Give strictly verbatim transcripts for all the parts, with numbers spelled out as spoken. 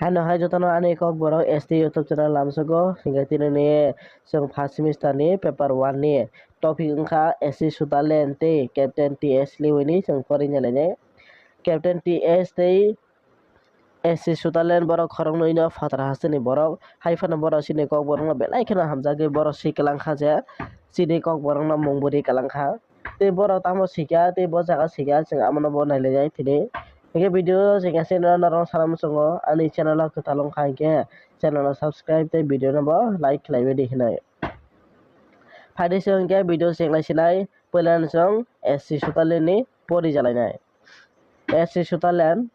Ano hai jotono ani Kokborok S T YouTube channel lamsogo, hingke tini ni chwng first semester ni paper one ni topic wngkha S C Sutherland tei Captain T S Lewis ni chwng porinai lainai. Captain T S tei S C Sutherland borok khoroknwi no phatar hasteni borok, hai phano borok chini Kokborok no belai kheno hamjagwi borok si kwlangkha je chini Kokborok no mung bwrwi kwlangkha. Tei borok tamo sikya, tei bo jaga sikya, chwng abono bo nailainai tini. Hingke video chwng kaisa norok sana muchungo, ani channel o kwtal wngkha hingke channel o subscribe tei video no bo like khlaiwi di hinwi. Phaidi chwng hingke video chwng naisinai, puila no chwng S C Sutherland ni pori jalainai. S C Sutherland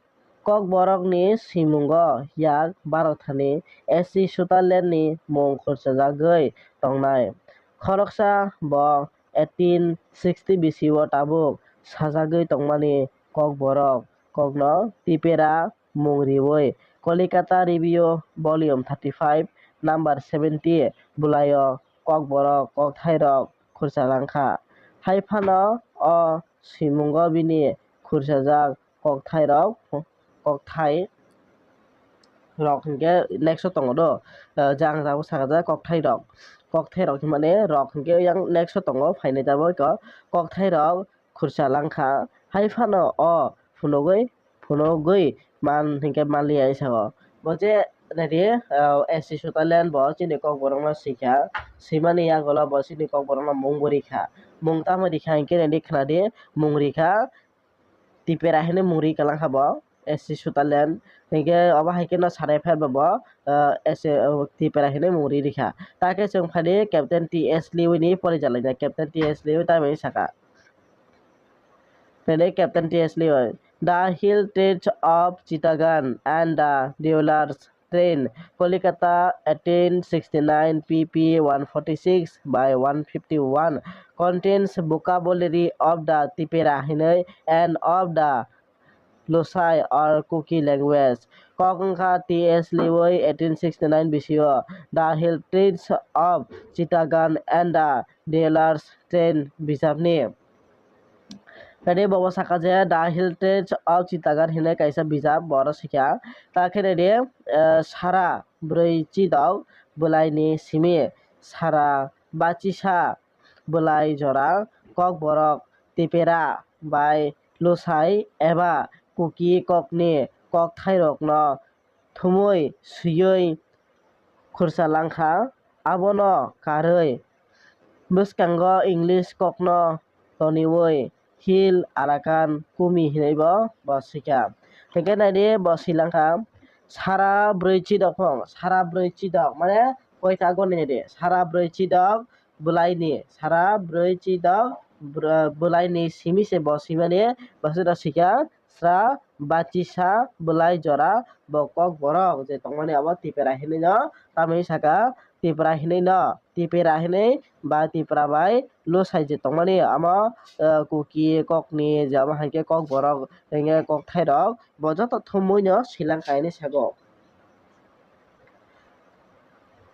Kokborokni simungo yak baro thani S C Sutherlandni mung khurchajagwi tongnai. Khoroksa bo eighteen sixty B C o tabuk sajagwi tongmani Kokborok kokno Tipera mung riwi Kolikata Review Volume thirty-five number seventy bwlaio Kokborok kokthairok khurchalangkha. Hai phano o simungo bini khurchajak kokthai rok, kokthai rok hinkhe next o tongo do, jang jabo sakajak kokthai rok, kokthai rok hinmani rok hinkhe yang next o tongo phainai jabo kokthai rok khursa langkha. Hai phano o phunugwi, phunugwi man hinkhe manliya isao. Bo je nadi, S C Sutherland bo chini kokborokno sikha, simani yagulo bo chini kokborokno mung bo rikha. Mung tamo rikha hinkhe nadi khnadi, mung rikha, Tipera hinwi mung ri kwlangkha bo, S C Sutherland. Hinkhe obo hai kheno sanai phai bo, bo, ah, S C, ah, Tipera hinwi mung ri rikha. Ta khe chwng phaidi Captain T S Lewis ni porijalai na, Captain T S Lewis tamni saka. Phaidi Captain T S Lewis, The Hill Trades of Chittagong and the Dealers Train, Kolkata, eighteen sixty-nine, P P one forty-six by one fifty-one, contains vocabulary of the Tipera hinwi and of the Lusai or Kuki language. Kok wngkha T S Lewis, eighteen sixty-nine B C o The Hill Trades of Chittagong and the Dealers Train bijapni. Tei bobo saka je The Hill Trades of Chittagong hinwi kaisa bijap, boro sikha. Ta khe nai di, eh, sara brwi chidok bwlaini simi, sara bachisa bwlai jora, kokborok Tipera bai Lusai eba Kuki kokni kokthairokno thumwi swiwi khursa langkha. Abono karwi bwskango English kokno toniwi Hill Arakan Kumi hinwibo bo swikha. Hinkhe naidi bo swilangkha, sara brwi chidok phano, sara brwi chidok mane koita goni naidi, sara brwi chidok bwlaini, sara brwi chidok bwlaini simi se bo swimani, bo swikha. Sra bachisa bwlai jora bo kokborok je tongmani abo Tipera hinwi no tamni saka Tipera hinwi no Tipera hinwi ba Tipera bai Lusai je tongmani amo, eh, Kuki kokni je amo hai khe kokborok hinkhe kokthairok bo joto thumwi no swilangkha hinwi sago.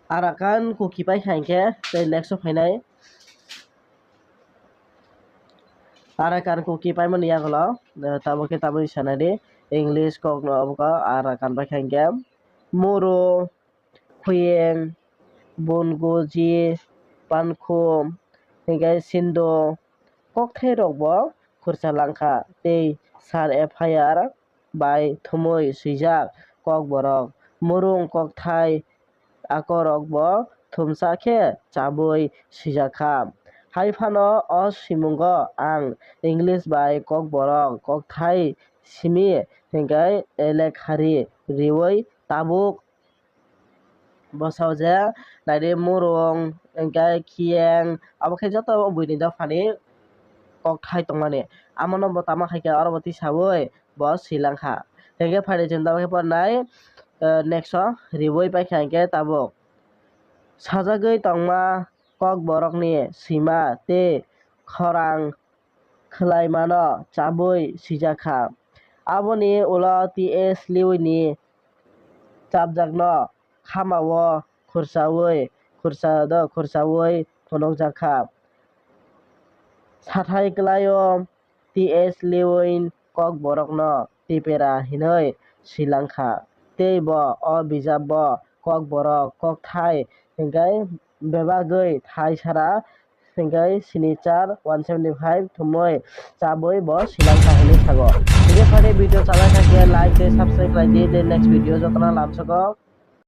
Arakan Kuki paikha hinkhe tei next o phainai. Arakan Kuki paimani yagulo, eh, tabuk khe tabuk sanadi, English kokno obo kha Arakan bai kha hinkhe Moro, Khuyeng, Bunguji, Pankhum, hinkhe Sindo, kokthairokbo khursa langkha tei sar F I R bai thumwi swijak kokborok, murung kokthai akorokbo thumsa khe chabwi swijakha. Hai phano o swimungo ang English bai kokborok kokthai simi hinkhe lekhari riwi tabuk bwsao je naidi murung hinkhe khiyeng abo khe joto buini dophani kokthai tongmani. Amono bo tamo hai khe oro bo tisawi bo swilangkha. Hinkhe phaidi chwng tabuk khe pornai, eh, next o riwi paikha hinkhe tabuk sajagwi tongma kokborokni swima tei khorang khwlaimano chabwi swijakha. Aboni ulo T S Lewis ni chapjakno khamao khursawi, khursa do khursawi phunukjakha. Sathai kwlaio T S Lewis kokborokno Tipera hinwi swilangkha. Tei bo o bijap bo Kokborok, Kokthai, hinkhe bebagwi thai sara, hinkhe sini char one seventy five thumui chabwi bo silang kha hinwi sago. Hinkhe phaidi video chalai kha khe like tei subscribe khlai di, tei next video jotono lamsokgo.